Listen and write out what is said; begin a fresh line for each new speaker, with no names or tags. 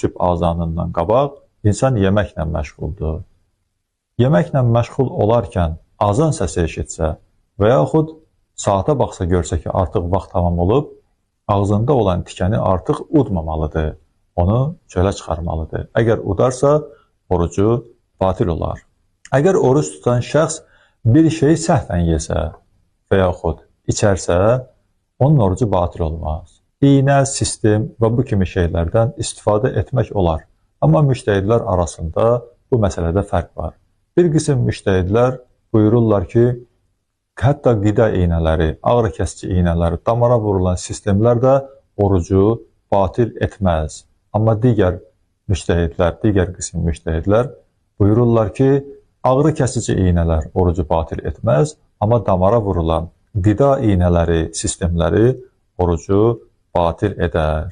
Sübh azanından qabaq insan yeməklə məşğuldur. Yeməklə məşğul olarkən azan səsi eşitsə və yaxud saata baxsa görsə ki, artıq vaxt tamam olub, ağzında olan tikəni artıq udmamalıdır. Onu çölə çıxarmalıdır. Əgər udarsa, orucu batil olar. Əgər oruc tutan şəxs bir şeyi səhvən yesə və yaxud içərsə, onun orucu batil olmaz. İynə, sistem və bu kimi şeylərdən istifadə etmək olar. Amma müctəhidlər arasında bu məsələdə fərq var. Bir qism müctəhidlər buyururlar ki, hətta qida iynələri, ağrı kəsici iynələri, damara vurulan sistemlər də orucu batil etməz. Amma digər müctəhidlər, digər qism müctəhidlər buyururlar ki, ağrı kəsici iynələr orucu batil etməz, amma damara vurulan qida iynələri, sistemləri orucu batil edər.